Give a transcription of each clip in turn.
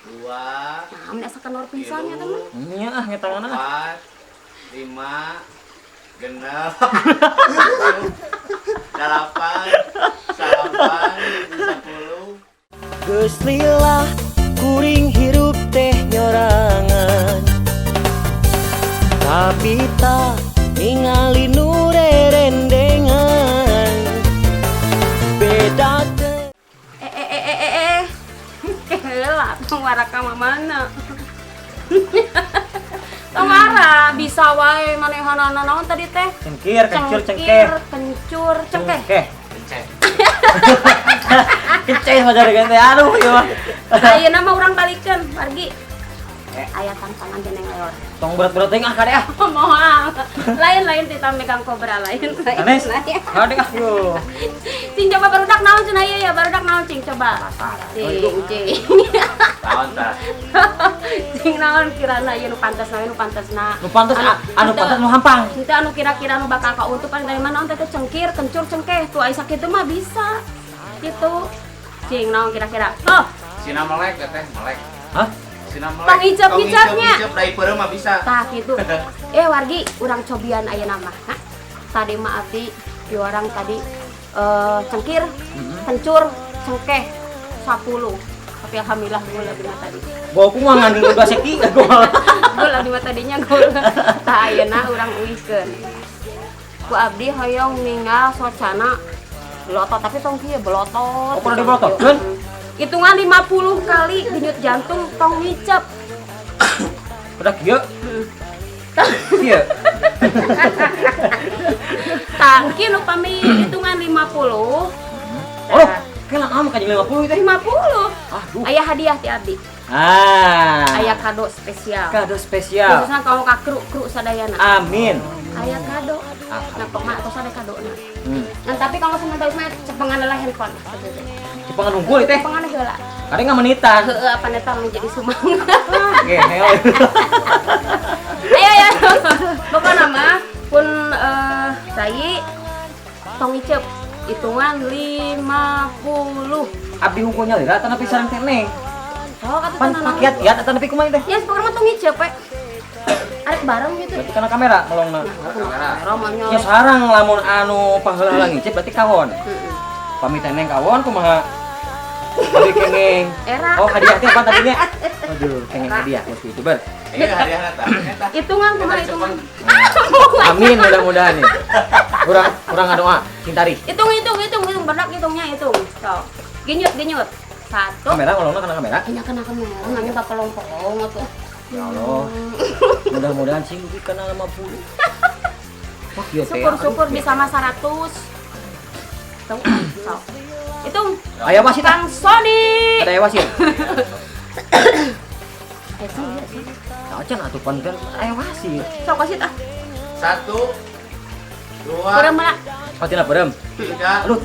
Dua, Nah, mun asa kendor pisan ya teman. Nya ah ngetangan ah. 4, 5, 6, 8, 9, 10. Geus lila kuring hirup teh nyorangan, tapi tak ningali nu rerendengan beda teh. Eh eh eh eh eh eh. Heula tong waraka mah mana? Tong marah, bisa wae manehanana naon tadi teh? Cengkir, kencur, cengkeh. Kencur, cengkeh. Cengkeh. Kenceh. Kenceh mah dari teh. Aduh, ieu mah. Ayeuna mah urang balikeun, wargi. Aya tantangan dening leor. Tong berat-berat teuing ah, kade ah. Moal. Lain-lain tita megang kobra lain. Lain. Anes. Lain. Kade ah yo. Cing, coba barudak naon cenah ieu ya, barudak naon cing coba. Cing, cing. Tahun tah. Cing naon kirana ieu nu pantasna, nu pantasna. Nu pantes anu pantes nu hampang. Itu anu kira-kira anu bakal kauntupan dari mana naon teh, cengkir, kencur, cengkeh. Tuh ai sakitu mah bisa. Gitu. Cing naon kira-kira? Oh, Sina melek teh, melek. Hah? Sina melek. Tong icep-icepnya. Tong icep dari peureum mah bisa. Tah gitu. Eh wargi, urang cobian ayeuna mah. Hah? Tadi mah abdi piwarang tadi cengkir, kencur, cengkeh 10. Tapi alhamdulillah gol abdi mah tadi. Bawa ku mah ngandung dua seki gol. Gol abdi mah tadinya gol. Tah ayeuna urang uihkeun. Ku abdi hoyong ninggal socana belotot, tapi tong kieu belotot. Oh, kudu dibelototkeun? Hitungan 50 kali denyut jantung tong ngicep. Udah kieu. Kieu. Tah, kieu upami hitungan 50. Oh, kela kamu kajing 50 teh. 50. Aduh. Aya hadiah ti abdi. Ah. Aya kado spesial. Kado spesial. Khususnya kalau ka kru-kru sadayana. Amin. Aya kado. Nah, pokoknya tos ada kadona. Nah, tapi kalau sementara mah cepengan lah handphone. Cepengan unggul teh. Cepengan heula. Kadang nggak menitan. Heeh, apa neta menjadi semangat. Gehel. Ayo ya. Pokoknya mah pun saya tong icep hitungan 50. Abdi hungkul nyalira tapi sareng teh neng. Oh, kata Pan pakiat-kiat atau nepi kumaha teh? Ya, pokoknya mah tong icep we. Arek bareng gitu. Berarti kana kamera melongna. Kamera mah nya. Ya sarang lamun anu paheula ngicep berarti kawon. Heeh. Pami teh neng kawon kumaha? Bagi kengeng. Era. Oh, hadiah teh apa tadinya? Aduh, kengeng hadiah bos YouTuber. Ini hadiahna tah. Eta. Hitungan kumaha hitungan? Amin, mudah-mudahan nih. Kurang kurang ngadoa, sing tarik. Hitung hitung hitung hitung badak hitungnya hitung. So. Genyut genyut. Satu. Kamera ngolongna kana kamera. Kayaknya kena kamera, nanya papelong-pelong atuh. Ya Allah. Mudah-mudahan sing dugi kana 50. Wah, kieu teh. Syukur-syukur bisa mah 100. Tuh, so. Hitung. Aya wasit ah. Kang Sony. Ada aya wasit. Eh, sih, iya, sih. Nah, can atuh pan kan aya wasit. Sok wasit ah. 1, 2, Kurang mana? Oh, tina beureum. 3. Aduh.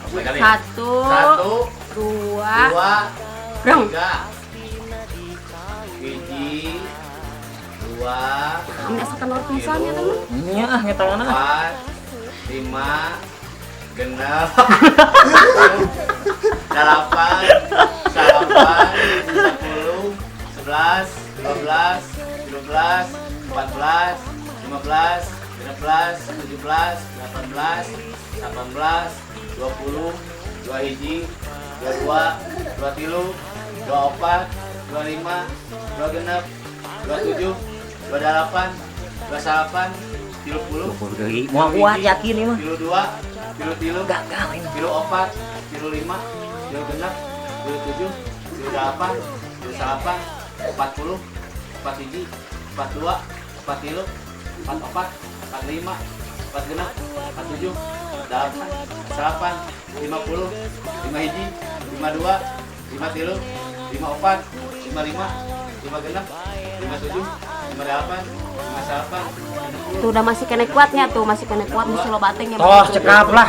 Sekali. Satu, 1, dua, 2, breng. 3. 1, 2, Kami asa kendor pisan ya teman. Nya ah ngetangan ah. 4, 5, 6, 8, 9, 10, 11, 12, 13, 14, 15, 16, 17, 18, 19, 20, 21, 22, 23, 24, 25, 26, 27, 28, 29, 30, 20 deui. Moal kuat yakin ieu mah. 32, 33, Gagal ini. 34, 35, 36, 37, 38, 39, 40, 41, 42, 43, 44, 45, 46, 47, 48, 9, 50, 51, 52, 53, 54, 55, 56, 57, 58, 59, 60. Tuh udah masih kena kuatnya tuh, masih kena kuat mesti lo bateng ya. Toh cekap lah.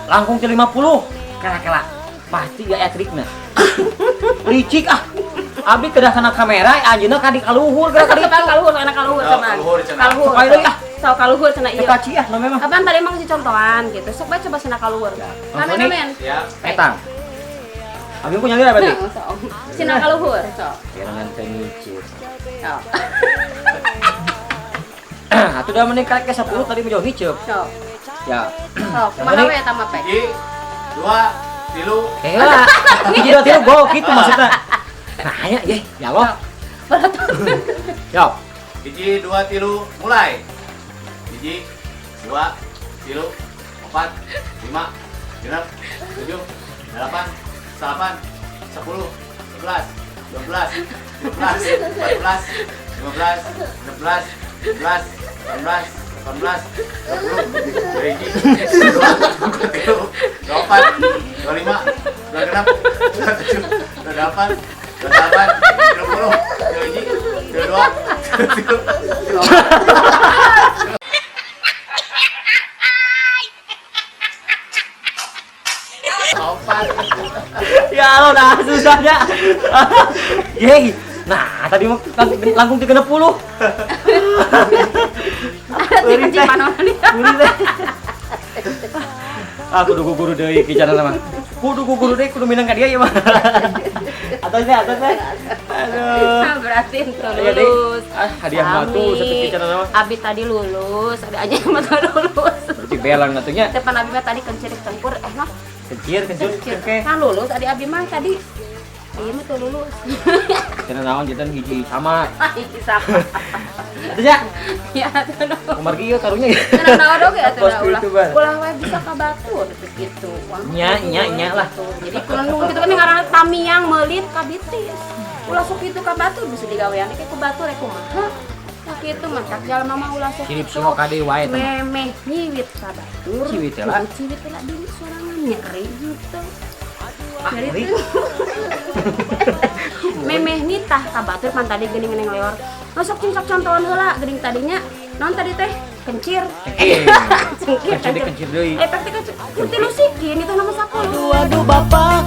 Langkung ke 50. Kela-kela. Pasti gak ya trikna. Licik ah. Abdi kedah kana kamera anjeunna ka di kaluhur geura ka ditu. Kaluhur, anak kaluhur Oh, sama. kaluhur cenah. Kaluhur. Sok deui ah. Sok kaluhur cenah ieu. Teu kaci ah nu memang. Apaan tadi emang si contohan gitu. Sok bae coba cenah kaluhur. Langsung Amin nih. amin. Siap. Etang. Abi ku nyalira berarti. Sok. Sina kaluhur, sok. Kirangan teh ngicip. Sok. Atuh da mending karek ke 10 tadi mah jauh ngicip. Sok. Ya. Sok, kumaha we eta mah, Pe? 1, 2, 3. Heula. Hiji 2 3 go kitu maksudna. Nah, nya ye, ya Allah. Yo. 1, 2, 3, mulai. 1, 2, 3, 4, 5, 6, 7, 8, 9, 10, 11, 12, 13, 14, 15, 16, 17, 18, 19, 20, 21, 22, 23, 24, 25, 26, 27, 28, 29, 30, 31, 32, 33. Ya Allah, nah susahnya. Yeay. Nah, tadi mah langkung 30. Kunci panon nih. Ah, kudu guru deui ki jana mah. Kudu guru deui kudu minang ka dia ieu mah. Atos teh, atos teh. Aduh. Nah, berarti itu lulus. Ah, hadiah batu satu ki jana mah. Abi tadi lulus, ada aja yang mah lulus. Berarti belang atunya. Depan abi mah tadi kencir cengkur, nah. Kencir, kencur, oke. Kan lulus, adi abi mah tadi. Iya mah tuh lulus. Cenah naon jantan hiji sama. Hiji sama. Atuh ya. Ya atuh. Kumargi ieu karunya ya. Cenah naon oge atuh ulah. Ulah wae bisa ka batur kitu. Nya nya nya lah. Jadi kulenung kitu kan ngaranna tamiang meulit ka bitis. Ulah sok kitu ka batur bisa digawean ke ku batur rek kumaha. Nah kitu mah cak jalma mah ulah sok. Cirip siho kade wae teh. Memeh nyiwit ka batur. Ciwit teh lah. Ciwit teh lah diri sorangan nyeri gitu. Nyeri. Memeh nitah ka batur pan tadi geuning-geuning leor. Masuk cing sok contohan heula geuning tadinya. Naon tadi teh? Kencir. Cengkir. Kencir deui. Efek teh kencir. Tilu sikin itu nama 10. Aduh aduh bapak